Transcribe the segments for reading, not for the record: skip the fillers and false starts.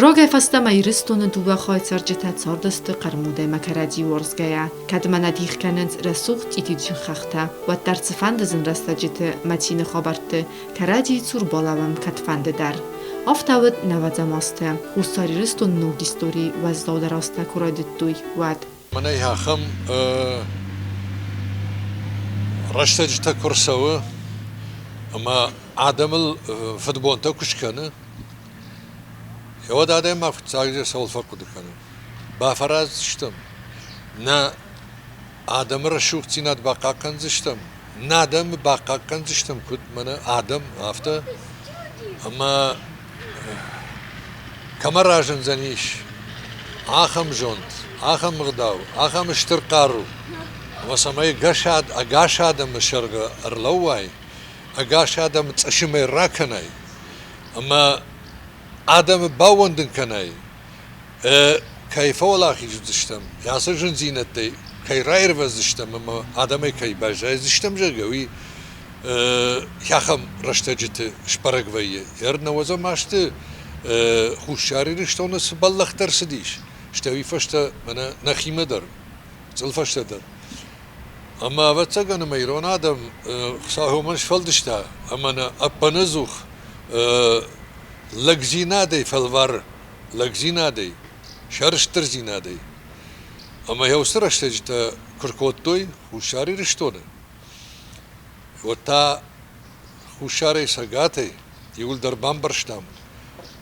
Рагӕй фӕстӕмӕ Ирыстоны дыууӕ хай цӕрджытӕ цардысты хъӕрмудӕй ӕмӕ кӕрӕдзи уарзгӕйӕ. Кӕд ма нӕ дих кӕнынц рӕсугъд цъитиджын хӕхтӕ, уӕддӕр цыфӕнды зын рӕстӕджыты мӕ цины хабӕртты кӕрӕдзийы цур балӕууӕм кӕдфӕнды дӕр. Афтӕ уыд нӕуӕдзӕм азты, Хуссар Ирыстоны ног историйы уӕззаудӕр азтӕ куы райдыдтой, уӕд. Мӕнӕй ахӕм рӕстӕджытӕ куы рцӕуы ӕмӕ адӕмыл фыдбонтӕ куы скӕны, уӕд адӕймаг фыццагдӕр цӕуыл фӕхъуыды кӕны? Бафӕраздзыстӕм, нӕ адӕмы рӕсугъддзинад бахъахъхъӕндзыстӕм, нӕ адӕмы бахъахъхъӕндзыстӕм, куыд мӕнӕ адӕм, афтӕ. Ӕмӕ кӕмӕ разындзӕнис ахӕм зонд, ахӕм ӕгъдау, ахӕм стыр хъару, ӕмӕ цӕмӕй ӕгас адӕмы сӕргъы ӕрлӕууай, ӕгас адӕмы цъысымӕй ракӕнай ӕмӕ адӕмы баууӕндын кӕнай, кӕй фӕуӕлахиз уыдзыстӕм, ацы зындзинӕдтӕй кӕй раирвӕздзыстӕм ӕмӕ адӕмӕй кӕй баззайдзыстӕм, зӕгъгӕ, уый ахӕм рӕстӕджыты сбӕрӕг вӕййы. Ӕрнӕуӕдзӕм азты Хуссар Ирыстоны цы бӕллӕхтӕ ӕрцыдис, стӕй уый фӕстӕ мӕнӕ нӕхимӕ дӕр, цъыл фӕстӕ дӕр. Ӕмӕ, ӕвӕццӕгӕн, ӕмӕ ирон адӕм Хуыцау уымӕн сфӕлдыста, ӕмӕ нӕ ӕппынӕдзух лӕгдзинадӕй фӕлвары, лӕгдзинадӕй, сӕрыстырдзинадӕй. Ӕмӕ йӕ уыцы рӕстӕджытӕ куы ркодтой Хуссар Ирыстоны, уӕд та Хуссарӕй Цӕгатӕй иуылдӕр бамбӕрстам,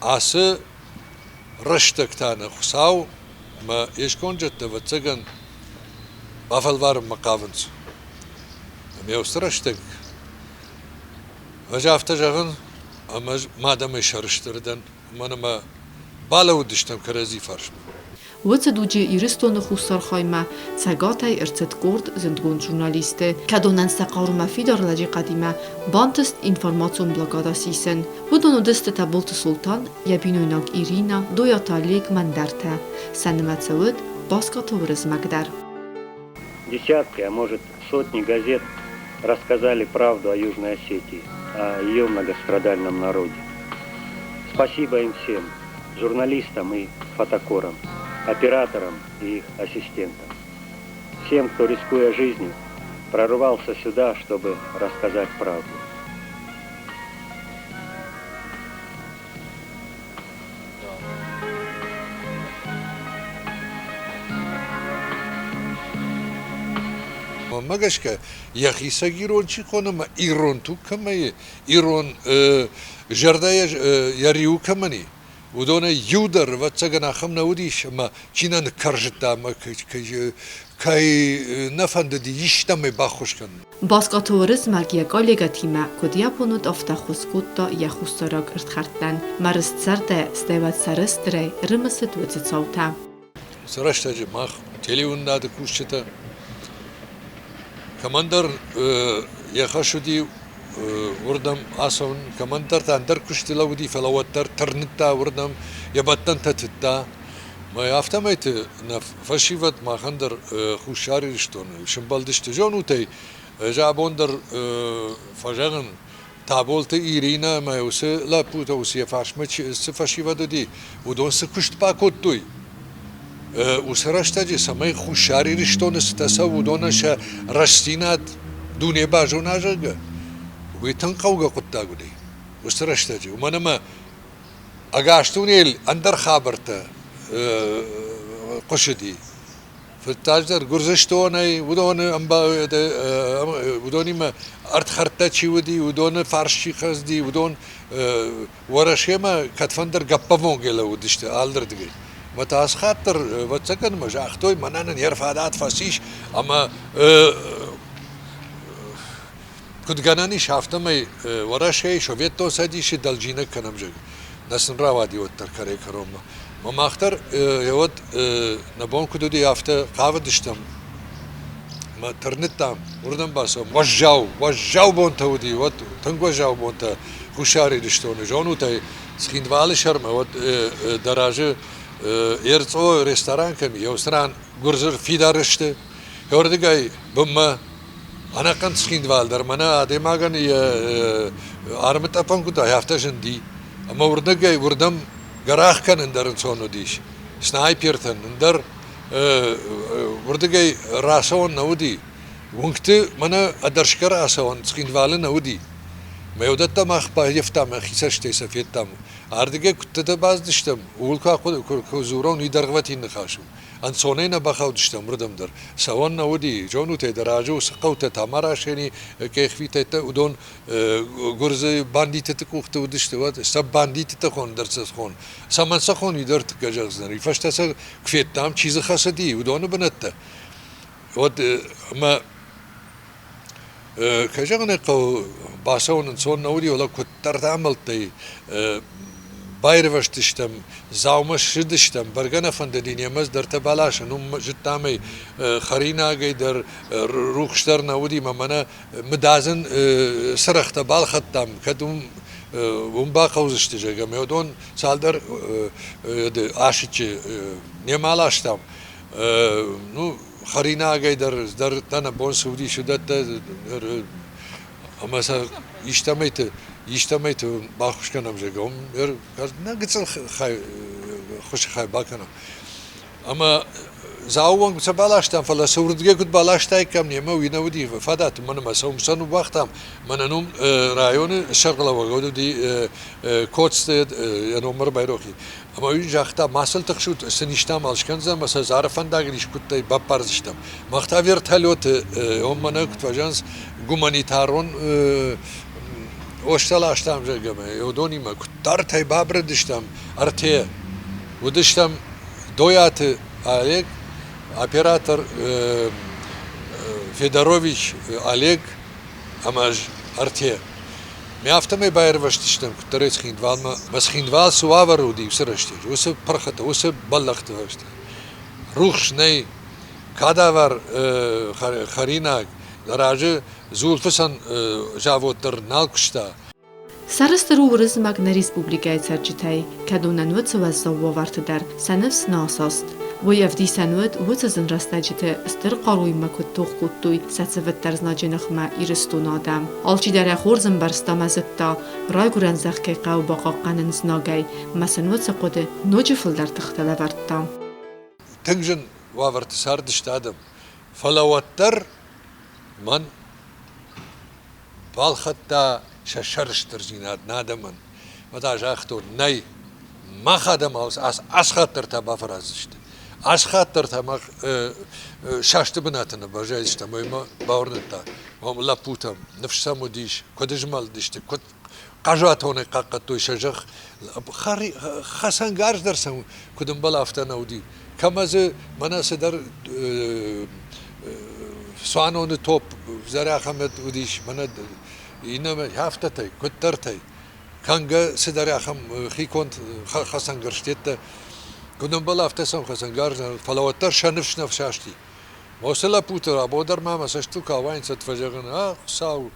ацы рӕстӕг та нӕ Хуыцау ӕмӕ йе сконджӕттӕ, ӕвӕццӕгӕн, бафӕлварынмӕ хъавынц. Ӕмӕ уыцы рӕстӕг ӕз афтӕ зӕгъын, ӕмӕ ӕз мӕ адӕмӕй сӕрыстыр дӕн, уымӕн ӕмӕ балӕууыдыстӕм кӕрӕдзи фарсмӕ. Уыцы дуджы Ирыстоны хуссар хаймӕ Цӕгатӕй ӕрцыд къорд зындгонд журналисты, кӕдонӕн сӕ хъарумӕ фидар лӕджыхъӕдимӕ бантыст информацион блокадӕ сисын. Уыдон уыдысты Тӕболты Султан, йӕ бинойнаг Ирина, Дойаты Олег, мӕндӕртӕ. Сӕ нымӕцы уыд Баскаты Уырызмӕг дӕр. Десятки, а может сотни газет рассказали правду о Южной Осетии, о ее многострадальном народе. Спасибо им всем, журналистам и фотокорам, операторам и их ассистентам. Всем, кто, рискуя жизнью, прорвался сюда, чтобы рассказать правду. Мӕнмӕ гӕсгӕ, йӕхицӕн ирон чи хоны ӕмӕ ирон туг кӕмӕ и, ирон зӕрдӕ йӕ риуы кӕмӕн и, уыдонӕй иу дӕр, ӕвӕццӕгӕн, ахӕм нӕ уыдис, ӕмӕ чи нӕ ныккӕрзыдта ӕмӕ кӕй нӕ фӕндыди истӕмӕй баххуыс кӕнын. Баскъаты Уырызмӕг йӕ коллегӕтимӕ, куыд йӕ бон уыд, афтӕ ххуыс кодта йӕ хуссайраг ӕрдхӕрдтӕн. Мӕ рыстзӕрдӕ, стӕй уӕд сӕрыстырӕй рымысыд уыцы цаутӕ. Уыцы рӕстӕджы мах, телеуынынады кусджытӕ, кӕмӕндӕр йӕ хӕс уыди уырдӕм ацӕуын, кӕмӕндӕр та ӕндӕр куысты лӕууыди, фӕлӕ уӕддӕр тырныдта уырдӕм, йӕ бӕттӕнтӕ тыдта. Мӕ афтӕмӕйты нӕ фӕсивӕд махӕн дӕр Хуссар Ирыстоны сӕмбӕлдысты. Зонут ӕй, ӕз абон дӕр фӕзӕгъын, Таболты Иринӕ ӕмӕ уыцы лӕппутӕ, уыцы йӕ фарсмӕ цы фӕсивӕд уыди, уыдон цы куыст бакодтой, уыцы рӕстӕджы, цӕмӕй Хуссар Ирыстоны цытӕ цӕуы, уыдонӕн сӕ рӕстдзинад дуне базона, зӕгъгӕ, уый тынг хъӕугӕ хъуыддаг уыди уыцы рӕстӕджы. Уымӕн ӕмӕ ӕгас дунейыл ӕндӕр хабӕрттӕ хъуысыди. Фыццаджыдӕр Гуырдзыстонӕй уыдоны уыдонимӕ ӕрдхӕрдтӕ чи уыди, уыдоны фарс чи хӕцыди, уыдон Уӕрӕсемӕ кӕдфӕндӕр гӕппӕввонгӕй лӕууыдысты алырдыгӕй. Мӕ та ацы хатт дӕр, ӕвӕццӕгӕн, мӕ загътой, мӕнӕ нын йе рфадат фӕцис ӕмӕ куыд гӕнӕн ис, афтӕмӕй Уӕрӕсейы Советон Цӕдисы дӕлджиныг кӕнӕм, зӕгъгӕ. Нӕ сын рауади уӕддӕр кӕрӕй-кӕронмӕ. Мӕ мах дӕр уӕд нӕ бон куыд уыди, афтӕ хъавыдыстӕм мӕ тырныдтам уырдӕм бацӕуӕм. Уӕззау, уӕззау бонтӕ уыди, уӕд тынг уӕззау бонтӕ Хуссар Ирыстоны. Зонут ӕй, Цхинвалы сӕрмӕ уӕд дӕ разы Ерцъо ресторан кӕм и, уыцы ран гуырдзы фидар сты. Уырдыгӕй бынмӕ ӕнӕхъӕн Цхинвал дӕр мӕнӕ адӕймагӕн йӕ армытъӕпӕн куыд афтӕ зынди. Ӕмӕ уырдыгӕй уырдӕм Гӕрах кӕнын дӕр ӕнцон уыдис. Снайпертӕн ӕндӕр уырдыгӕй рацӕуӕн нӕ уыди. Уынгты мӕнӕ ӕдӕрсгӕ рацӕуӕн Цхинвалы нӕ уыди. Мӕ уыдӕттӕ мах баййӕфтам, нӕхи цӕстӕй сӕ федтам. Ардыгӕй куыдтӕ бацыдыстӕм, ууыл куы ахъуыды куы дзурон, уый дӕргъвӕтин ныхас у. Ӕнцонӕй нӕ бахаудыстӕм уырдӕм дӕр. Цӕуӕн нӕ уыди, зонут ӕй, дӕ разы уыцы хъӕутӕ Тамарашени, Къехвитӕ, уыдон гуырдзы бандитыты къухты уыдысты, уӕд сӕ бандитыты хон дӕр сӕ хон. Цӕмӕн сӕ хон, уый дӕр тыккӕ зӕгъдзынӕн. Уый фӕстӕ сӕ куы федтам, чи дзы хӕцыди, уыдоны бынӕттӕ, уӕд ӕмӕ кӕй зӕгъын ӕй хъӕуы, бацӕуын ӕнцон нӕ уыди, фӕлӕ куыддӕрты амӕлттӕй баирвӕзтыстӕм, Дзаумӕ ссыдыстӕм, бӕргӕ нӕ фӕндыди немӕ цыдӕртӕ баласын, уым зыдтам ӕй, хӕринагӕй дӕр, рухс дӕр нӕ уыди мӕ мӕнӕ мыдадзын цырӕгътӕ балхӕдтам, кӕд уым бахъӕудзысты, зӕгъгӕ, ӕмӕ уыдон цалдӕр асыччы немӕ аластам. Ну, хӕринагӕй дӕр нӕ бон цы уыдис, уыдӕттӕ ӕмӕ сӕ истӕмӕйты баххуыс кӕнӕм, зӕгъгӕ, уым нӕ гыццыл хай хуысы хай бакӕнӕм. Ӕмӕ Дзауы онг сӕ баластам, фӕлӕ сӕ уырдыгӕй куыд баластаиккам немӕ, уый нӕ уыди фадат, уымӕн ӕмӕ сӕ уым сӕ ныууагътам. Мӕнӕн уым районы сӕргълӕууӕг уыди Коцты, йӕ номыр байрохи. Ӕмӕ уый загъта, ма сыл тыхсут, цы низтӕ амал скӕндзӕн ӕмӕ сӕ Зары фӕндагыл искуыдтӕй баппардзыстӕм. Мах та вертолеты, он мӕнӕ куыд фӕзӕгъынц, гуманитарон остӕ ластам, зӕгъгӕ, уыдонимӕ куыддӕртӕй бабырыдыстӕм ӕртӕ. Уыдыстӕм Дойаты Олег, оператор Федорович Олег ӕмӕ ӕз ӕртӕ. Ме афтӕмӕй баирвӕзтыстӕм куыддӕрӕй Цхинвалмӕ. Мӕ Цхинвал цы уавӕры уыди уыцы рӕстӕджы, уыцы пырхыты, уыцы бӕллӕхты фӕстӕ. Рухс нӕй, кадавар хӕринаг, разы дзулфыцӕн завод дӕр нал куыста. Сӕрыстыр у Уырызмӕг нӕ республикӕйы цӕрджытӕй, кӕд уынӕн уыцы уӕззау уавӕрты дӕр сӕ ныфс нӕ асаст. Уый ӕвдисӕн уыд, уыцы зын рӕстӕджыты стыр хъаруимӕ куыд тох кодтой сӕ цывыддӕр знаджы ныхмӕ Ирыстоны адӕм. Алчидӕр ӕй хорз ӕмбӕрста ӕмӕ зыдта, райгуырӕн зӕхх кӕй хъӕуы бахъахъхъӕнын знагӕй, ӕмӕ сын уыцы хъуыды ноджы фылдӕр тыхтӕ лӕвӕрдта. Тынг зын уавӕрты цардысты адӕм, фӕлӕ уӕддӕр мӕн балхӕдта сӕ сӕрыстырдзинад нӕ адӕмӕн. Ӕмӕ та загътон, нӕй, мах адӕм асхат дӕр та бафӕраздзысты. Асхат дӕр та мах састы бынаты нӕ баззайдзыстӕм, уый мӕ бауырныдта. Лӕппутӕм ныфс сӕм уыдис, куыд змӕлдысты, куыд хъазуатонӕй хъахъхъӕдтой сӕ зӕхх. Хӕцӕнгарз дӕр сӕм куыд ӕмбӕлы, афтӕ нӕ уыди. Кӕмӕ дзы мӕнӕ цыдӕр цуаноны топп Зарӕхӕмӕт уыдис, мӕнӕ иннӕмӕ афтӕтӕй, куыддӕртӕй. Кӕнгӕ цыдӕр ахӕм хиконд хӕцӕнгӕрзтӕ. Куыд ӕмбӕлы, афтӕ сӕм хӕцӕнгарз нӕ, фӕлӕ уӕддӕр сӕ ныфс нӕ фсӕсти. Уыцы лӕппуты абон дӕр ма мӕ цӕстыл куы ауайынц, уӕд фӕзӕгъын, а, Хуыцау,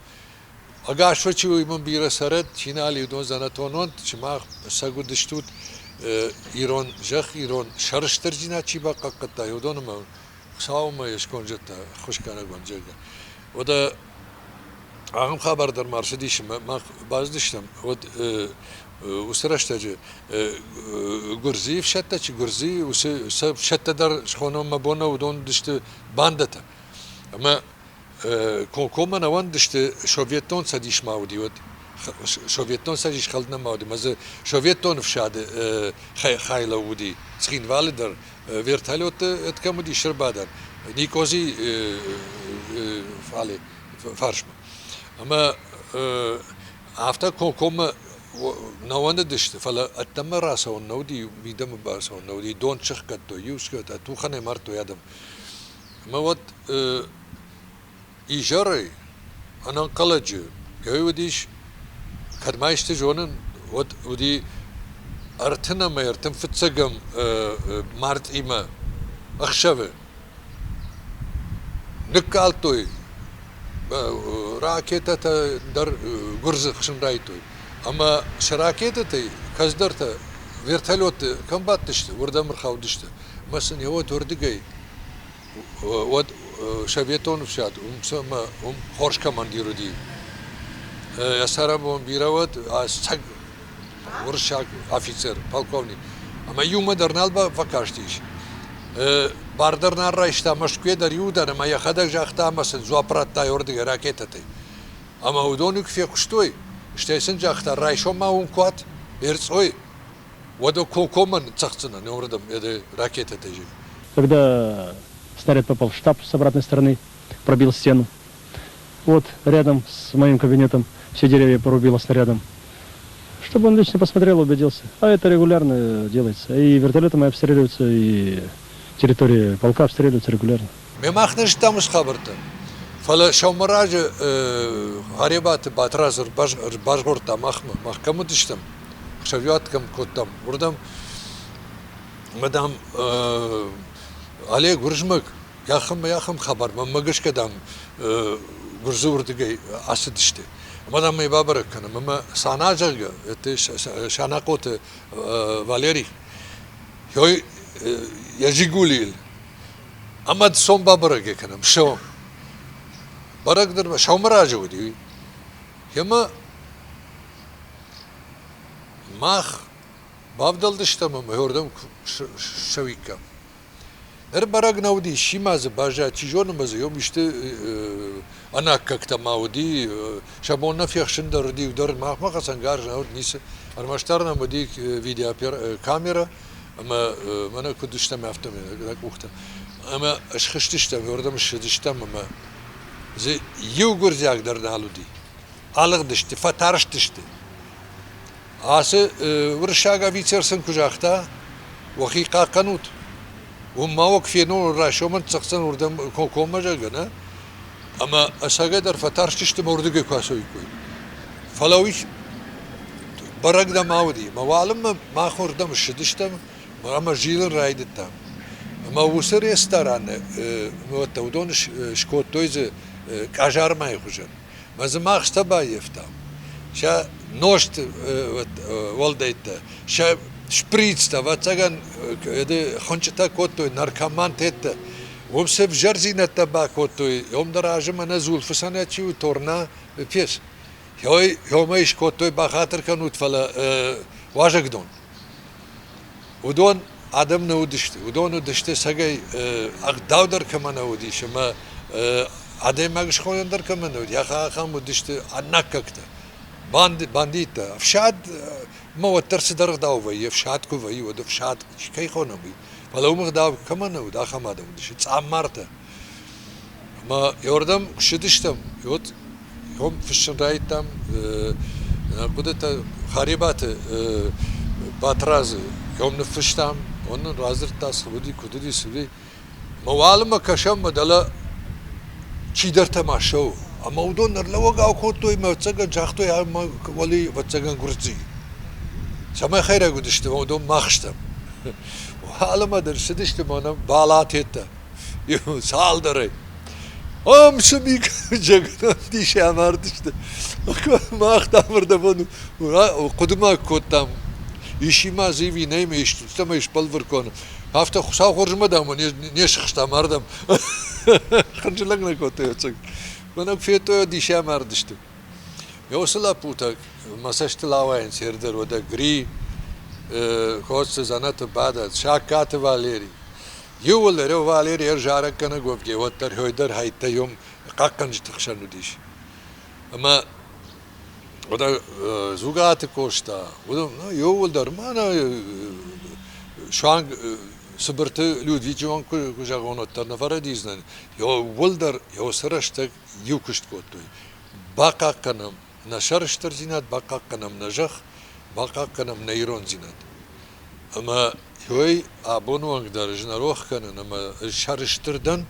ӕгас чи уый мын бирӕ цӕрӕд, чи нал и, уыдон дзӕнӕтон уӕнт, сымах сӕг уыдыстут, ирон зӕхх, ирон сӕрыстырдзинад чи бахъахъхъӕдта, уыдон ӕмӕ Хуыцаумӕ йе сконд зӕдтӕ ӕххуысгӕнӕг уӕнт, зӕгъгӕ. Уӕдӕ ахӕм хабар дӕр ма ӕрцыдис ӕмӕ мах базыдыстӕм, уӕд уыцы рӕстӕджы Гуырдзыйы ӕфсӕдтӕ чи Гуырдзыйы уыцы сӕ ӕфсӕдтӕ дӕр схонын мӕ бон нӕ уыдон уыдысты бандӕтӕ. Ӕмӕ комкоммӕ нӕ уӕндысты, Советон Цӕдис ма уыди, уӕд Советон Цӕдис хӕлд нӕма уыди, ӕмӕ дзы Советон ӕфсады хай лӕууыди Цхинвалы дӕр вертолетты кӕм уыди сырбадӕн, Никози фале фарсмӕ. Ӕмӕ афтӕ комкоммӕ нӕ уӕндыдысты, фӕлӕ ӕддӕмӕ рацӕуӕн нӕ уыди, мидӕмӕ бацӕуӕн нӕ уыди, дон сыхгӕдтой, иу сыхгӕдта, тухӕнӕй мардтой адӕм. Ӕмӕ уӕд изӕрӕй ӕнӕнхъӕлӕджы кӕй уыдис, кӕд ма исты зонын, уӕд уыди 30 ӕмӕ 35 мартъимӕ ӕхсӕвы ныккалдтой ракетӕтӕ дӕр гуырдзы хсын райдыдтой. Ӕмӕ сӕ ракетӕтӕй кӕцыдӕртӕ вертолетты кӕм бадтысты, уырдӕм ӕрхаудысты. Ӕмӕ сын уӕд уырдыгӕй уӕд советон ӕфсад уым ӕмӕ уым хорз командир уыди. Йӕ цӕрӕнбон бирӕ уӕд, ӕцӕг. уырыссаг афицер, полковник. Ӕмӕ иумӕ дӕр нал фӕкастис. Бар дӕр нал райста Мӕскуыйӕ дӕр иу дӕр ӕмӕ йӕхӕдӕг загъта ӕмӕ сын дзуапп радта уырдыгӕй ракетӕтӕй. Ӕмӕ уыдон куы фехъуыстой, стӕй сын загъта, райсом ма уым куы уат, Эрцъой, уӕд комкоммӕ ныццӕгъддзынӕн уырдӕм ракетӕтӕй. Когда снаряд попал в штаб с обратной стороны, пробил стену. Вот рядом с моим кабинетом все деревья порубило снарядом. Чтобы он лично посмотрел, убедился. А это регулярно делается. И вертолетом обстреливаются, и территория полка обстреливаются регулярно. Ме мах не зыдтам уыцы хабӕрттӕ. Фӕлӕ сӕумӕраджы Харебаты Батрадз ӕрбазгъордта махмӕ. Мах кӕм уыдыстӕм, ӕхсӕвиуат кӕм кодтам, уырдӕм. Ӕмӕ, дам, Олег Уырызмӕг ахӕм хабар мӕнмӕ гӕсгӕ, дам, гуырдзы уырдыгӕй ацыдысты. Ӕмӕ, дам, ӕй бабӕрӕг кӕнӕм. Ӕмӕ Сана, зӕгъгӕ, Санахъоты Валерий, йӕ Жигулийыл ӕмӕ сом бабӕрӕг кӕнӕм, сом. Бӕрӕг дӕр сӕумӕраджы уыди уый. Ӕмӕ мах бавдӕлдыстӕм ӕмӕ уырдӕм ссӕуиккам. Ныр бӕрӕг нӕ уыди, чи ма дзы баззад, чи зоны ма дзы йом исты ӕнаккӕгтӕ ма уыди, сӕ бон нӕ фехсын дӕр уыди, дӕр махмӕ хӕцӕнгарз нӕ уыд, ницы. Ӕрмӕстдӕр нӕм уыди видеокамерӕ ӕмӕ мӕнӕ куыд стӕм, афтӕмӕй нӕ къухтӕ. Ӕмӕ схызтыстӕм, уырдӕм ссыдыстӕм ӕмӕ дзы иу гуырдзиаг дӕр нал уыди. Алыгъдысты, фӕтарстысты. Ацы уырыссаг афицер сын куы загъта, уӕхи хъахъхъӕнут, уым ма уӕ куы фенон, райсомӕн цӕхдзӕн уырдӕм комкоммӕ, зӕгъгӕ, нӕ? Ӕмӕ ӕцӕгӕйдӕр фӕтарстысты мӕ уырдыгӕй куы ацӕуиккой. Фӕлӕ уый бӕрӕг нӕма уыди. Мӕ уалынмӕ мах уырдӕм ссыдыстӕм ӕмӕ зилын райдыдтам. Ӕмӕ уыцы рестораны уыдон скодтой дзы къазармайы хуызӕн. Мӕ дзы махстӕ баййӕфтам. Сӕ нозт уӕлдӕйттӕ, сӕ шприцтӕ, ӕвӕццӕгӕн, хуынчъытӕ кодтой наркомантеттӕ. Уым цы ӕвзӕрдзинӕдтӕ бакодтой, уым дӕр азы мӕнӕ дзулфыцӕнӕ чи у, торна пьес. Ёмӕ скодтой, бахатыр кӕнут, фӕлӕ уазӕгдон. Уыдон адӕм нӕ уыдысты. Уыдон уыдысты цӕгӕй ӕгъдау дӕр кӕмӕ нӕ уыдис ӕмӕ адӕймаг схонӕн дӕр кӕмӕ нӕ уыд, ахӕм уыдысты ӕнаккӕгтӕ, бандиттӕ. Ӕфсад ма уӕддӕр цыдӕр ӕгъдау вӕййы, ӕфсад куы вӕййы, уӕд ӕфсад кӕй хонӕм, уый. Фӕлӕ уым ӕгъдау кӕмӕ нӕ уыд, ахӕм адӕм уыдысты, цъаммартӕ. Ӕмӕ уырдӕм куы ссыдыстӕм, уӕд уым фыссын райдыдтам хъуыдытӕ Харебаты Батрадзы уым ныффыстам, он нын радзырдта, цы уыди, куыд уыди, цы уыди. Мӕ уалынмӕ кӕсӕм, мӕ дӕлӕ чидӕртӕ ма ссӕуы. Ӕмӕ уыдон ӕрлӕууӕгау кодтой мӕ ӕвӕццӕгӕн загътой, ӕмӕ уӕле ӕвӕццӕгӕн гуырдзыйы. Цӕмӕй хӕйрӕг уыдысты, уыдон мах стӕм. Уалынмӕ дӕр ссыдысты мӕнӕ балатеттӕ. Цалдӕрӕй. Ам цы ми дисы амардысты. Мах дам хъуыды ма кодтам, исимӕ дзы нӕй ме исты сбӕлвырд кодтам. Афтӕ Хуыцау хорзмӕ дам не сыхстам ардӕм. Хынджылӕг нӕ кодтой ӕцӕг. Мӕнӕ куы федтой, дисы амардысты. Уыцы лӕппутӕ мӕ цӕстыл ауайынц ӕрдӕр уӕдӕ Гри, Хоцы дзӕнӕты бадӕд, Сагкаты Валери. Иууылдӕр Валери ӕрзарӕггӕнӕг уӕвгӕ, уӕддӕр хойдӕр хӕйттӕ йом хъахъхъӕнджыты хсӕн уыдис. Ӕмӕ уӕдӕ Дзугаты Къоста, уыдон иууылдӕр мӕнӕ суанг Цыбырты Людвиджы онг куы зӕгъон, уӕддӕр нӕ фӕрӕдидзынӕн. Иууылдӕр уыцы рӕстӕг иу куыст кодтой. Бахъахъхъӕнӕм нӕ сӕрыстырдзинад, бахъахъхъӕнӕм нӕ зӕхх, бахъахъхъӕнӕм нӕ ирондзинад. Ӕмӕ уый абоны онг дӕр ӕз нӕ рох кӕнын ӕмӕ ӕз сӕрыстыр дӕн,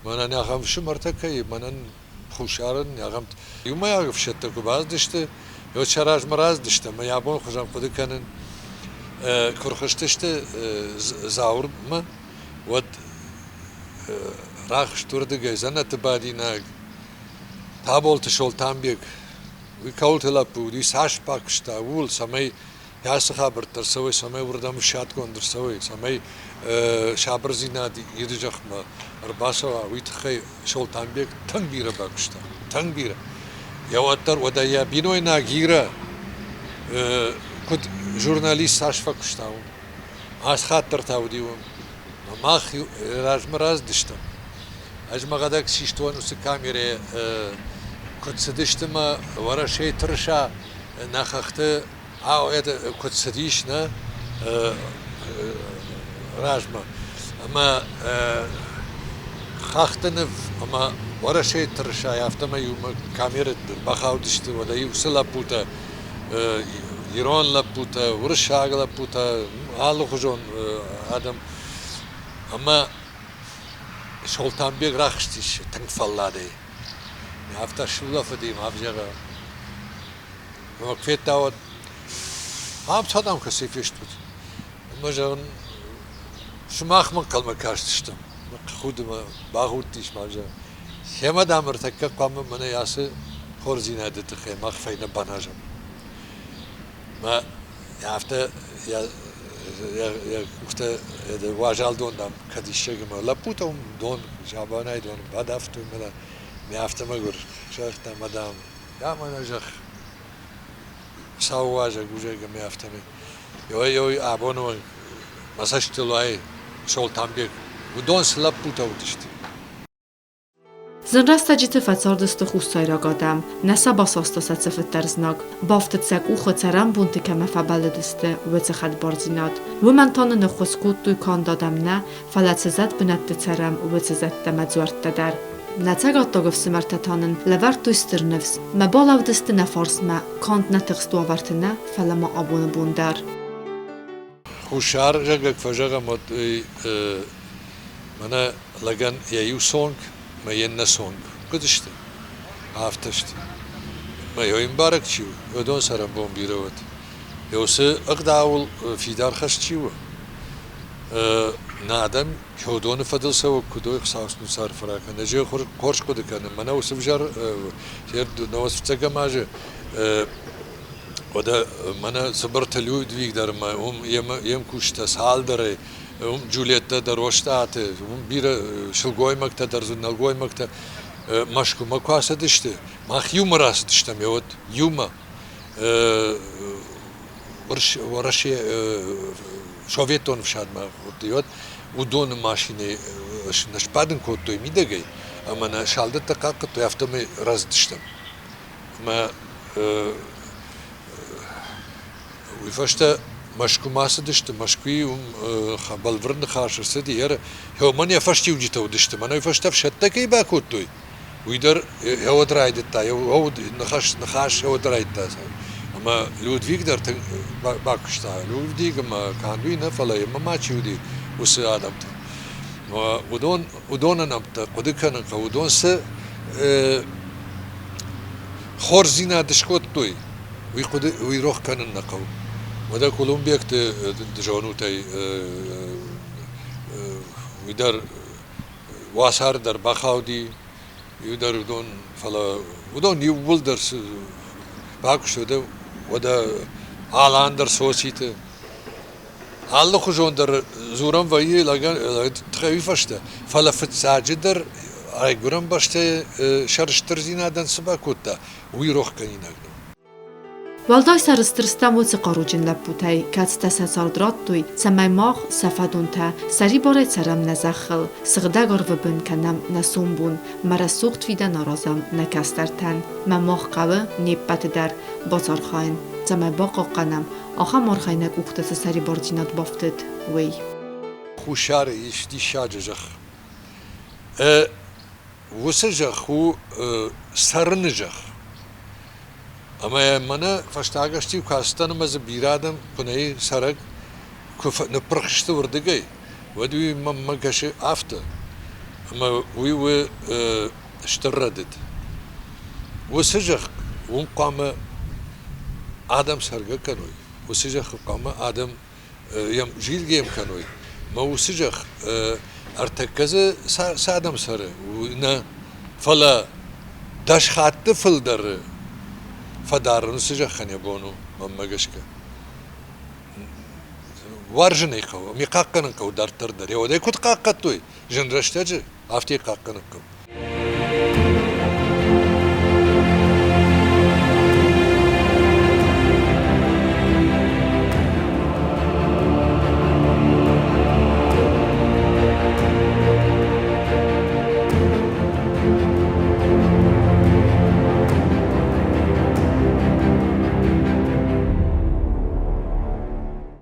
мӕнӕн ахӕм ӕфсымӕртӕ кӕй, мӕнӕн Хуссары ахӕм иумӕйаг ӕфсӕдтӕ куы бацыдысты, уӕд сӕ размӕ рацыдысты ӕмӕ йӕ абон хуызӕн хъуыды кӕнын, куы рхызтысты Зауырмӕ, уӕд рахызт уырдыгӕй дзӕнӕты бадинаг Таболты Солтанбег, уый кӕуылты лӕппу уыди, цас бакуыста, ууыл, цӕмӕй ацы хабӕрттӕ ӕрцӕуой, цӕмӕй уырдӕм ссадгонд ӕрцӕуой, цӕмӕй сабырдзинад Иры зӕхмӕ ӕрбацӕуа, уый тыххӕй Солтанбег тынг бирӕ бакуыста, тынг бирӕ. Йӕ уӕддӕр уӕдӕ йӕ бинойнаг Ирӕ Куыд журналист цас фӕкуыста уым, ацы хатт дӕр та уыди уым. Мах размӕ рацыдыстӕм. Ӕз мӕхӕдӕг систон уыцы камерӕйы, куыд цыдысты мӕ Уӕрӕсейы тырыса нӕ хӕхты, куыд цыдис нӕ размӕ. Ӕмӕ хӕхты ныв ӕмӕ Уӕрӕсейы тырысайы афтӕмӕй иумӕ камерӕты бахаудысты, уӕдӕ-иу цы лӕппутӕ ирон лӕппутӕ, уырыссаг лӕппутӕ, алыхуызон адӕм. Ӕмӕ Солтанбег рахызтис тынг фӕлладӕй. Афтӕ сулӕфыди ӕмӕ ӕвзӕры. Ӕмӕ куы федта, уӕд ам цадӕм кӕцӕй фестут? Ӕмӕ зӕгъын, сымахмӕ ӕнхъӕлмӕ кастыстӕм. Худы мӕ бахудтис ма, зӕгъын. Семӕ, дам, ӕртӕккӕ хъуамӕ мӕнӕ ацы хорздзинады тыххӕй мах фӕйнӕ баназӕм. Мӕ афтӕ йӕ йӕ къухтӕ уазал дон, дам, кӕд исчи ӕмӕ лӕппутӕ уым дон, Сабанӕй дон бадавтой мӕнӕ, ме афтӕ мӕгуыр загъта, мадам, я мӕнӕ зӕгъ, сау уазӕг узӕг ӕмӕ афтӕмӕй. Ой-ой, абоны онг мӕ цӕстыл уайы Солтанбег. Уыдон цы лӕппутӕ уыдысты. Зын рӕстӕджыты фӕцардысты хуссайраг адӕм, нӕ сӕ басаста сӕ цыфыддӕр знаг, бафтыд сӕ къухы цӕрӕнбонты кӕмӕ фӕбӕллыдысты, уыцы хӕдбардзинад. Уымӕн та нын ӕххуыс кодтой канд адӕм нӕ, фӕлӕ цы зӕд бынӕтты цӕрӕм, уыцы зӕдтӕ мӕ дзуӕрттӕ дӕр. Нӕ цӕгаттаг ӕфсымӕртӕ та нын лӕвӕрдтой стыр ныфс, мӕ балӕудысты нӕ фарсмӕ, канд нӕ тыхст уавӕрты нӕ, фӕлӕ ма абоны бон дӕр. Хуссар, зӕгъгӕ, куы фӕзӕгъӕм, уӕд мӕнӕ лӕгӕн йӕ иу цонг мӕ йе ннӕ цонг куыд сты, афтӕ сты. Мӕ йӕ ӕмбарӕг чи у, уыдон цӕрӕнбон бирӕ уӕд. Уыцы ӕгъдауыл фидар хӕст чи у, нӕ адӕм уыдоны фӕдыл цӕуӕг куыд уой, Хуыцау сын уыцы арфӕ ракӕнӕд. Ӕз хорз хъуыды кӕнын, мӕнӕ уыцы ӕвзӕр науӕдз фыццӕгӕм азы Уӕдӕ мӕнӕ Цыбырты Людвиг дӕр ӕмӕ уым йе мкусджытӕ цалдӕрӕй, уым Джульеттӕ дӕр Остъаты, уым бирӕ сылгоймӕгтӕ дӕр дзы, нӕлгоймӕгтӕ Мӕскуымӕ куы ацыдысты, мах иумӕ рацыдыстӕм, уӕд иумӕ Уӕрӕсе Советон ӕфсадмӕ уӕд уыдоны машинӕйы нӕ сбадын кодтой мидӕгӕй ӕмӕ нӕ салдӕттӕ хъахъхъӕдтой, афтӕмӕй рацыдыстӕм. Ӕмӕ уый фӕстӕ Мӕскуымӕ ацыдысты. Мӕскуыйы уым бӕлвырд ныхас ӕрцыди. Мӕн йӕ фӕстиуджытӕ уыдысты. Мӕн уый фӕстӕ ӕфсӕдтӕ кӕй бакодтой, уый дӕр уӕд райдыдта, ныхас, ныхас уӕд райдыдта. Ӕмӕ Людвиг дӕр тынг бакуыста. Людвиг ӕмӕ канд уый нӕ, фӕлӕ йемӕ ма чи уыди, уыцы адӕмтӕ. Уыдон, уыдоны нӕмттӕ хъуыды кӕнын хъӕуы. Уыдон цы хорздзинад скодтой, уый хъуыды, уый рох кӕнын нӕ хъӕуы. Уӕдӕ Колумбиӕгты зонутӕй уый дӕр уацары дӕр бахауди, иу дӕр уыдон, фӕлӕ уыдон иууылдӕр цы бакуыстой, уӕдӕ Алан дӕр Соситы алыхуызон дӕр дзурӕн вӕййы лӕгӕн тыххӕй фӕстӕ, фӕлӕ фыццаджыдӕр райгуырӕн бӕстӕйы сӕрыстырдзинадӕн цы бакодта, уый рохгӕнинаг нӕу. Уӕлдай сӕрыстыр стӕм уыцы хъаруджын лӕппутӕй, кӕцытӕ сӕ цард радтой, цӕмӕй мах, сӕ фӕдонтӕ, сӕрибарӕй цӕрӕм нӕ зӕххыл, сыгъдӕг арвы бын кӕнӕм нӕ сомбон, мӕ рӕсугъд фидӕн аразӕм нӕ кӕстӕртӕн. Мӕ мах хъӕуы не ппӕты дӕр бацархайын, цӕмӕй бахъахъхъӕнӕм Ахӕм аргъӕй нӕ къухты цы сӕрибардзинад бафтыд, уый. Хуссары ис диссаджы зӕхх. Уыцы зӕхх у цӕрыны зӕхх. Ӕмӕ мӕнӕ фӕстаг азты-иу куы ацыдтӕн ӕмӕ дзы бирӕ адӕм куы нӕй цӕрӕг, куы ныппырх сты уырдыгӕй, уӕд уый мӕнмӕ кӕсы афтӕ, ӕмӕ уый у стыр рӕдыд. Уыцы зӕхх уым хъуамӕ адӕм цӕргӕ кӕной, уыцы зӕххы хъуамӕ адӕм йӕм зилгӕ йӕм кӕной. Мӕ уыцы зӕхх ӕртӕккӕ дзы цы адӕм цӕры, нӕ, фӕлӕ 10 хатты фылдӕр фӕдарын уыцы зӕххӕн йӕ бон у, мӕнмӕ гӕсгӕ. Уарзын ӕй хъӕуы, ӕмӕ хъахъхъӕнын хъӕуы дарддӕр дӕр. Уӕдӕй куыд хъахъхъӕдтой зын рӕстӕджы, афтӕ йӕ хъахъхъӕнын хъӕуы.